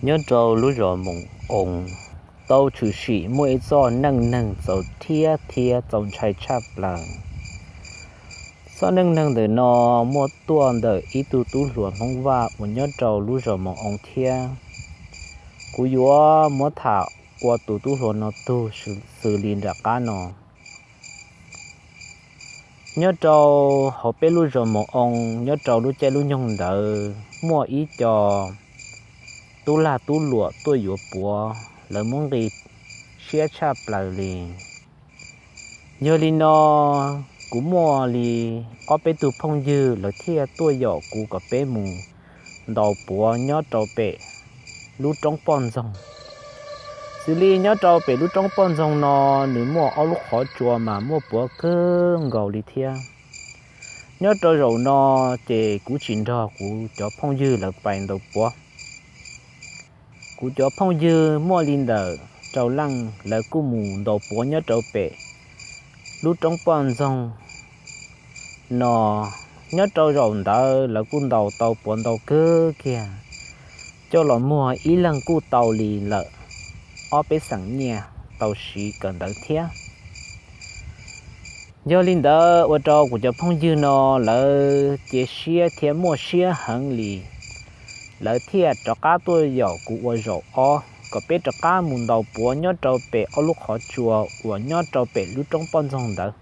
Nyob rau lub zos Moos Oo, tau tshwm sim muaj ib txoj neej neeg txaus rhiab thiab txaus ntshai tshaj plaws. Txoj neej neeg ntawm no muaj tuaj ntawm ib tug tub hluas Hmoob Vaj uas nyob rau lub zos Moos Oo thiab. Kuv yuav muab tham ua tus tub hluas no tug xws li nram qab no. Nyob rau hauv peb lub zos Moos Oo, nyob rau lub caij lub nyoog ntawd muaj ib co tub lag tub luam tuaj yuav puav, lawv muab nqi siab tshaj plaws li. Yog li no, kuv muaj li ob peb tug phooj ywg, lawv thiaj tuaj yaum kuv kom peb mus ntaus puav nyob rau pem lub roob poj ntxoog. Xws li nyob rau pem lub roob poj ntxoog no, nws muaj ob lub qhov tsua mas muaj puav kawg nkaus li thiab. Nyob rau zaum no, ces kuv tsis nrog kuv cov phooj ywg lawv pais ntaus puav. Kuv cov phooj ywg muaj li ntawm rau leej, lawv kuj mus ntaus puav nyob rau pem lub roob poj ntxoog no. Nyob rau zaum ntawd lawv kuj ntaus tau puav ntau kawg kiag, coj los muag ib leeg kuj tau li lawm ob peb xeem nyiaj tau siv kawm ntawv thiab. Yog li ntawd, ua rau kuv cov phooj ywg no lawv cia siab thiab muaj siab heev li. Lawv thiaj rov qab tuaj yaum kuv ua zaum ob kom peb rov qab mus ntaus puav nyob rau pem ob lub qhov tsua uas nyob rau pem lub roob poj ntxoog ntawd.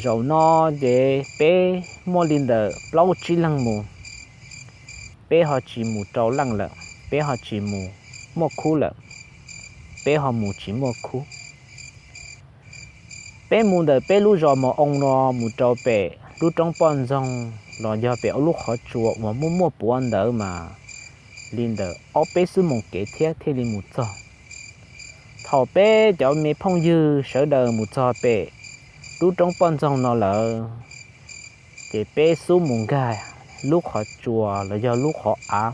Zaum no ces peb muaj li ntawm plaub tsib leeg mus. Peb ho tsis mus rau leej lawm, peb ho tsis mus muaj khub lawm, peb ho mus tsis muaj khub. Peb mus ntawm peb lub zos Moos Oo no mus rau pem lub roob poj ntxoog los yog pem ob lub qhov tsua uas muaj muaj puav ntawd mas li ntawm ob peb xuab moos kev thiab thiaj li mus txog. Thaum peb cov me phooj ywg sawv daws mus txog pem lub roob poj ntxoog no lawm, ces peb xub mus nkag lub qhov tsua los yog lub qhov av.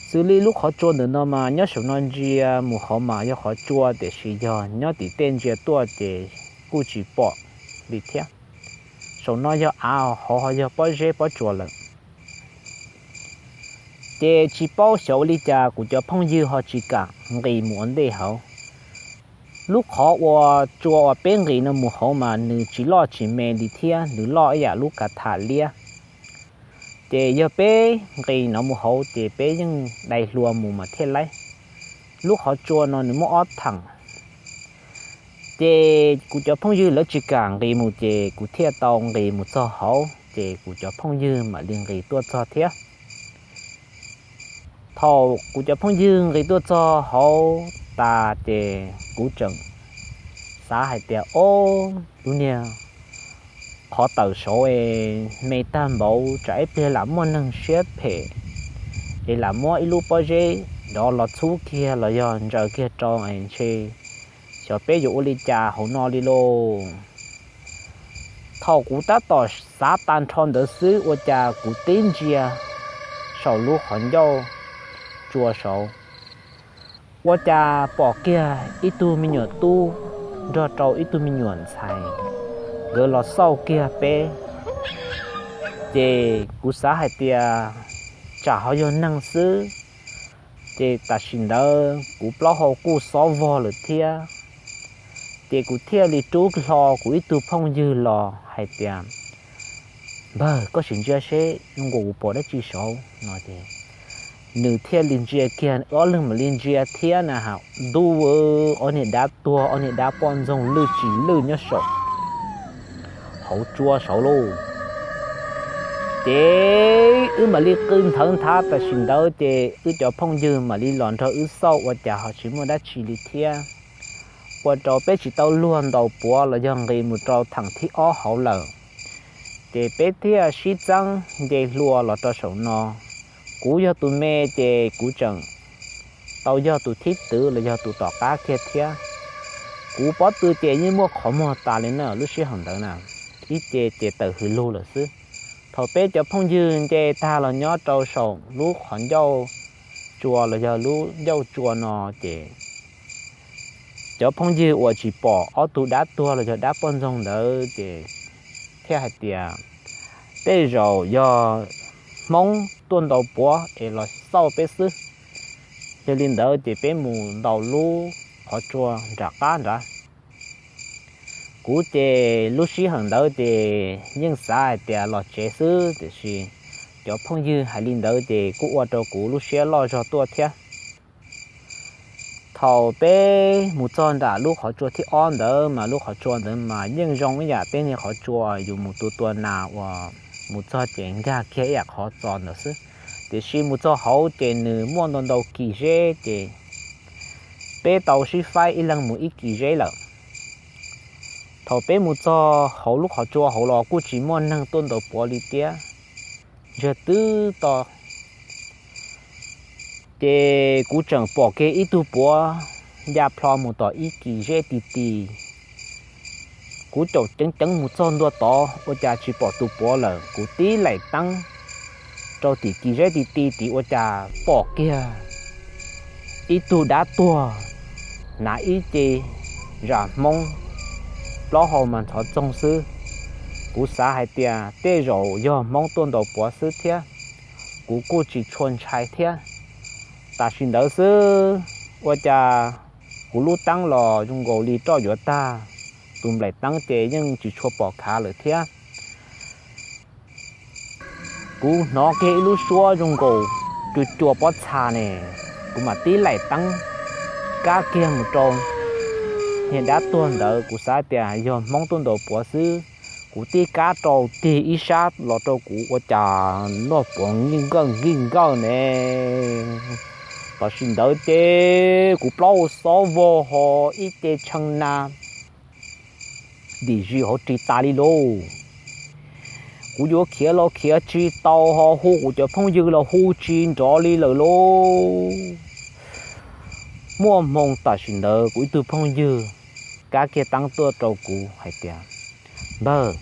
Xws li lub qhov tsua ntawm no mas nyob saum no ntsia mus hauv mas yog qhov tsua, tiam sis yog nyob tim tej ntsia tuaj ces kuj tsis pom li thiab. Saum no yog av, hauv ho yog pob zeb pob tsuas lawm. Ces tsis paub xyov ua li cas kuv cov phooj ywg ho tsis kam nqis mus ua ntej hauv. Lub qhov uas tsua uas peb nqis no mus hauv mas nws tsis loj tsis me li thiab, nws loj ib yam lub kav tham liab. Ces yog peb nqis no mus hauv ces peb yeej dai hlua mus mas thiaj laib. Lub qhov tsua no nws muaj ob theem. Ces kuv cov phooj ywg lawv tsis kam nqis mus ces kuv thiaj tau nqis mus txog hauv, ces kuv cov phooj ywg mam li nqis tuaj txog thiab. Thaum kuv cov phooj ywg nqis tuaj txog hauv tas ces kuv tseem xav hais tias, ob, lub niag qhov tawm saud es me tag npaum, tsam ib pliag lam muaj neeg siab phem es lam muab ib lub pob zeb dov los txhub kiag los yog ntsaws kiag rau es ntshe xyov peb yuav ua li cas hauv no li lauj. Thaum kuv tab tom xav tag nrho ntawd xwb ua cas kuv tib ntsia saum lub qhov ncauj tsua saud, ua cas pom kiag ib tug me nyuam tub nrog rau ib tug me nyuam ntxhais, nkawd los xauj kiag peb. Ces kuv xav hais tias tsam ho yog neeg xwb, ces tam sim ntawd kuv plaub hau kuj xob vog lawm thiab. Ces kuv thiaj li rub hlo kuv ib tug phooj ywg los hais tias, npawg, koj sim ntsia seb zoo nkaus kuv pom dab tsi saud no ces nws thiaj li ntsia kiag, ob leeg mam li ntsia thiab na has, ntuj, ob niag dab tuag, ob niag dab poj ntxoog lwj tsis lwj nyob saum hauv tsua saud lauj. Ces wb mam li qw nthawv nthav tam sim ntawd ces wb cov phooj ywg mam li los nrog wb xauj ua cas ho tsis muaj dab tsi li thiab. Ua rau peb tsis tau luag ntaus puav los yog nqis mus rau theem thib ob hauv lawm. Ces peb thiaj sib txeeb nce hlua los rau saum no. Kuv yog tus me ces kuv tseem tau yog tus thib twv los yog tus tom qab kiag thiab. Kuv pob tw ces yeej muaj qhov muag tas li na lub sij hawm ntawd na, ib ce ces tawm hws lug lawm xwb. Thaum peb cov phooj ywg nce tag los nyob rau saum lub qhov ncauj tsua los yog lub ncauj tsua no ces cov phooj ywg uas tsis pom ob tug dab tuag los yog dab poj ntxoog ntawd ces thiaj hais tias, tej zaum yog Hmoob tuaj ntaus puav es los xauj peb xwb. Yog li ntawd ces peb mus ntaus lub qhov tsua nram qab nrad. Kuv ces lub sij hawm ntawd ces yeej xav hais tias los tsev xwb, tiam sis cov phooj ywg hais li ntawd ces kuj ua rau kuv lub siab loj zog tuaj thiab. Thaum peb mus txog nram lub qhov tsua thib ob ntawd mas lub qhov tsua ntawd mas yeej zoo ib yam peb niag qhov tsua yus mus tua tua nas uas mus txog ces nkag kiag ib yam qhov txos ntawd xwb. Tiam sis mus txog hauv ces nws muaj ntau ntau kis zeb ces peb tau sib faib ib leeg mus ib kis zeb lawm. Thaum peb mus txog hauv lub qhov tsua hauv los kuj tsis muaj neeg tuaj ntaus puav li thiab, ntsiag twb to. Ces kuv tseem pom kiag ib tug puav ya plho mus tom ib kis zeb ti ti. Kuv caum ceev ceev mus txog ntua tod ua cas tsis pom tus puav lawm, kuv tib laim teeb rau tim kis zeb ti ti tid ua cas pom kiag ib tug dab tuag hnav ib ce zam Hmoob, plaub hau mas ntxhov txoog xwb. Kuv xav hais tias tej zaum yog Hmoob tuaj ntaus puav xwb thiab, kuv kuj tsis tshua ntshai thiab. Tam sim ntawd xwb ua cas kuv lub teeb los zoo nkaus li roj yuav tag, tus nplaim teeb ces yeej tsis tshua pom khav lawm thiab. Kuv hnov kiag ib lub suab zoo nkaus cua cua pob txha ne, kuv mam tib laim teeb kab kiag mus rau niag dab tuag ntawd. Kuv xav tias yog Hmoob tuaj ntaus puav xwb, kuv tib kab rau tig ib sab los rau kuv ua cas noj puav nkij nkawj nkij nkawj ne. Tam sim ntawd ces kuv plaub hau xob vog ho ib ce tshee na dim zis hauv ris tas li lauj. Kuv yuav khiav los khiav tsis tau ho hu kuv cov phooj ywg los hu tsis nrov li lawm lauj. Muaj hmoo tam sim ntawd kuv ib tug phooj ywg kab kiag teeb tuaj rau kuv hais tias, Npawg,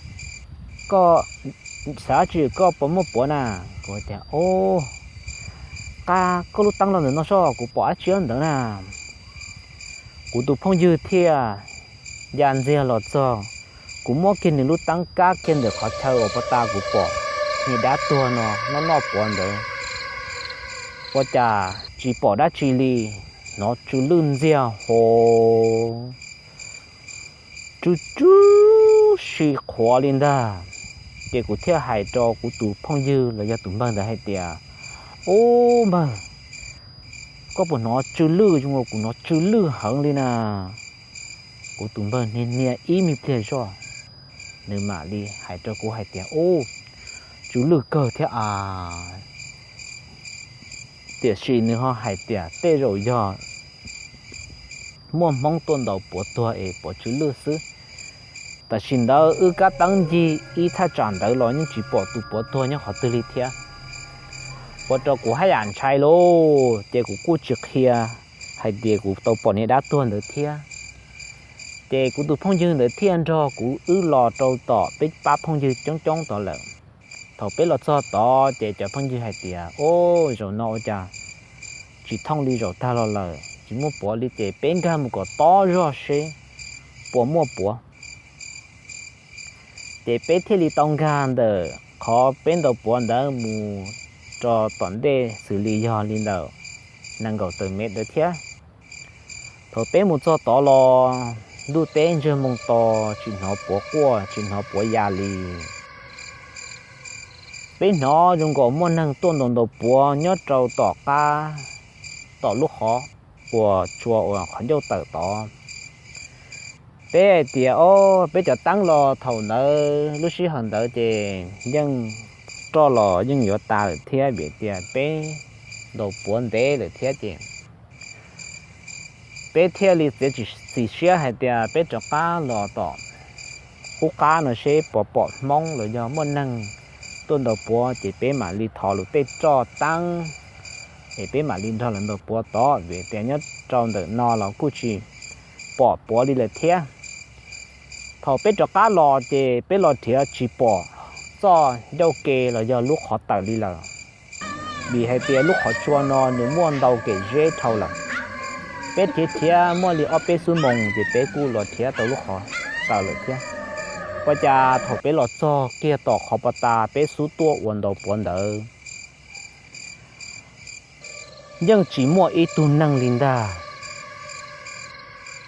koj xav dab tsi koj puas muaj puav na? Kuv tias, Au, qab koj lub teeb los ntawm no soj kuv pom dab tsi ntawd na. Kuv tus phooj ywg thiaj ya ntxiag los txog, kuv muab kiag nws lub teeb kab kiag ntawm qhov chaw uas puag ta kuv pom niag dab tuag no noj noj puav ntawd. Ua cas tsis pom dab tsi li, hnov tsw lwj ntxiag ho tsw tsw si qhuav li ntag. Ces kuv thiaj hais rau kuv tus phooj ywg los yog tus npawg ntawd hais tias, Ub npawg, koj puas hnov tsw lwj zoo li kuv hnov tsw lwj heev li na? Kuv tus npawg hnia hnia ib me pliag zoj, nws mam li hais rau kuv hais tias, Ub, tsw lwj kawg thiab as. Tiam sis nws ho hais tias tej zaum yog muaj Hmoob tuaj ntaus puav tuag es puav tsw lwj xwb. Tam sim ntawd wb kab teeb ncig ib thaj tsam ntawd los yeej tsis pom tus puav tuag nyob qhov twg li thiab, ua rau kuv haj yam ntshai lauj. Ces kuv kuj tsis qhia hais tias kuv tau pom niag dab tuag ntawd thiab. Ces kuv tus phooj ywg ntawd thiaj nrog kuv wb los rau tom peb pab phooj ywg coob coob tod lawm. Thaum peb los txog tod ces cov phooj ywg hais tias, Ub, zaum no ua cas tsis thooj li zaum tag los lawm, tsis muaj puav li, ces peb nkag mus kom tob zog seb puas muaj puav. Ces peb thiaj li tau nkag ntawm qhov peb ntaus puav ntawd mus rau tom ntej xws li yog li ntawm nees nkaum tawm mev ntawd thiab. Thaum peb mus txog tod los ntuj teb ntseg moo to, tsis hnov puav quaj tsis hnov puav ya li. Peb hnov zoo nkaus muaj neeg tuaj ntaus ntaus puav nyob rau tom qab, tom lub qhov uas tsua uas qhov ncauj tawm tod. Peb hais tias, Au, peb cov teeb los thaum ntawd lub sij hawm ntawd ces yeej roj los yeej yuav tas lawm thiab vim tias peb ntaus puav ntev lawm thiab ces peb thiaj li txiav txim siab hais tias peb rov qab los tom qub qab no seb puas pom Hmoob los yog muaj neeg tuaj ntaus puav, ces peb mam li thov lawv tej roj teeb es peb mam li nrog lawv ntaus puav tod vim tias nyob rau ntawm no los kuj tsis pom puav li lawm thiab. Thaum peb rov qab los ces peb los nrhiav tsis pom txoj ncauj ke los yog lub qhov tawm li lawm, vim hais tias lub qhov tsua no nws muaj ntau kem zeb dhau lawm. Peb nrhiav nrhiav muaj li ob peb xuab moos ces peb kuj los nrhiav tau lub qhov tawm lawm thiab. Ua cas thaum peb los txog kiag tom qhov pas tas peb xub tuaj ua ntaus puav ntawd, yeej tsis muaj ib tug neeg li ntag.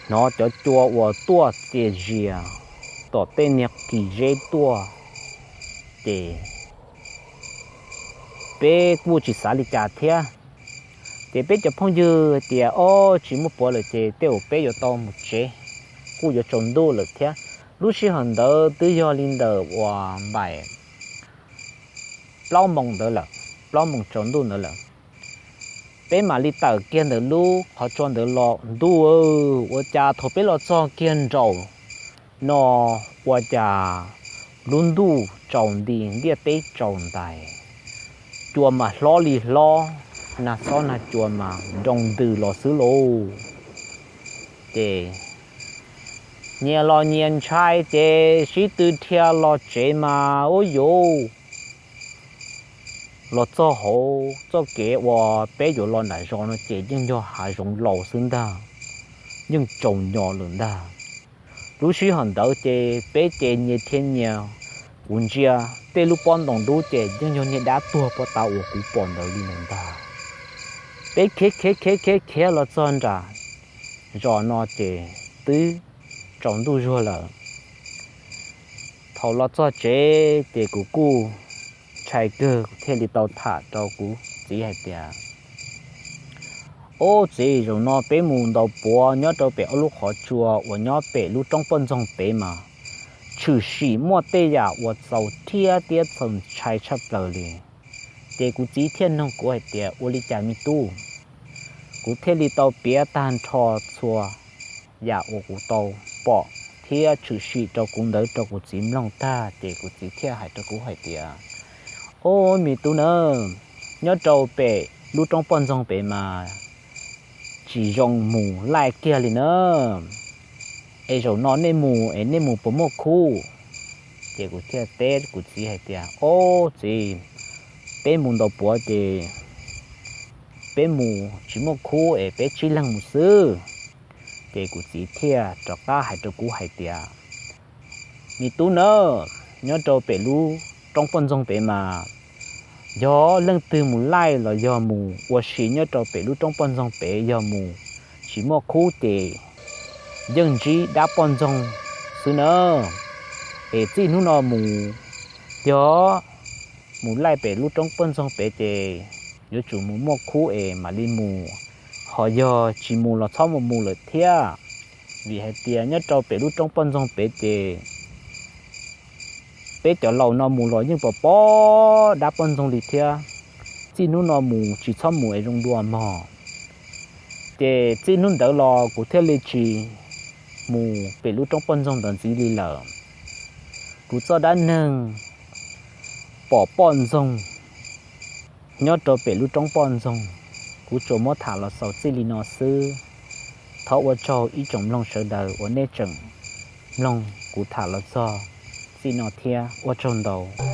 Hnov cov cua uas tuaj txias zias tom tej niag kis zeb tuaj, ces peb kuj tsis xav li cas thiab. Ces peb cov phooj ywg tias, Ob, tsis muaj puav lawm ces tej uas peb yuav tau mus tsev, kuj yuav tsaus ntuj lawm thiab. Lub sij hawm ntawd twb yog li ntawm uas npaim plaub moos ntawd lawm, plaub moos tsaus ntuj ntawd lawm. Peb mam li tawm kiag ntawm lub qhov tsua ntawd los, ntuj, ua cas thaum peb los txog kiag nraum no, ua cas lub ntuj tsaus nti, ntiaj teb tsaus ntais, cua mas hlob li hlob, nag xob nag cua mas nroo ntws los xwb lauj. Ces nyias los nyias ntshai ces sib tw dhia los tsev mas ub yuv, los txog hauv txoj kev uas peb yuav los nram zos no ces yeej yog hav zoov laus xwb ntag, yeej tsaus nyo lawm ntag. Lub sij hawm ntawd ces peb ces nyias thiab nyias, kuv ntsia tej lub pob ntoo dub ces yeej yog niag dab tuag pob tav uas kuv pom ntawd li ntawd ntag. Peb khiav khiav khiav khiav khiav los txog nram zos no ces twb tsaus ntuj zuag lawm. Thaum los txog tsev ces kuv kuj ntshai kawg, kuv thiaj li tau tham rau kuv txiv hais tias, Ub txiv, zaum no peb mus ntaus puav nyob rau pem ob lub qhov tsua uas nyob pem lub roob poj ntxoog pem mas tshwm sim muaj tej yam uas txaus thiab txaus ntshai tshaj plaws li. Ces kuv txiv thiaj nug kuv hais tias, Ua li cas me tub? Kuv thiaj li tau piav tag nrho txhua yam uas kuv tau pom thiab tshwm sim rau kuv ntawd rau kuv txiv mloog tag ces kuv txiv thiaj hais rau kuv hais tias, Ob me tub na, nyob rau pem lub roob poj ntxoog pem mas tsis zoo mus laij kiag li na. Es zaum no nej mus es nej mus puas muaj khub? Ces kuv thiaj teb kuv txiv hais tias, Ob txiv, peb mus ntaus puav ces peb mus tsis muaj khub es peb tsib leeg mus xwb. Ces kuv txiv thiaj rov qab hais rau kuv hais tias, Me tub na, nyob rau pem lub roob poj ntxoog pem mas yog leej twg mus laij los yog mus ua si nyob rau pem lub roob poj ntxoog pem yog mus tsis muaj khub ces yeej ntsib dab poj ntxoog xwb na. Es txij hnub no mus, yog mus laij pem lub roob poj ntxoog pem ces yuav tsum mus muaj khub es mam li mus, ho yog tsis mus los txhob mus mus lawm thiab. Vim hais tias nyob rau pem lub roob poj ntxoog pem ces peb cov laus no mus los yeej pom pom dab poj ntxoog li thiab. Txij hnub no mus tsis txhob mus es zoo dua mog. Ces txij hnub ntawd los kuv thiaj li tsis mus pem lub roob poj ntxoog ntawd ntxiv li lawm. Kuv txoj dab neeg pom poj ntxoog nyob rau pem lub roob poj ntxoog, kuv tsuas muab tham los xaus txij li no xwb. Thov ua tsaug ib tsoom mloog sawv daws uas nej tseem mloog kuv tham los txog txij no thiab ua tsaug ntau.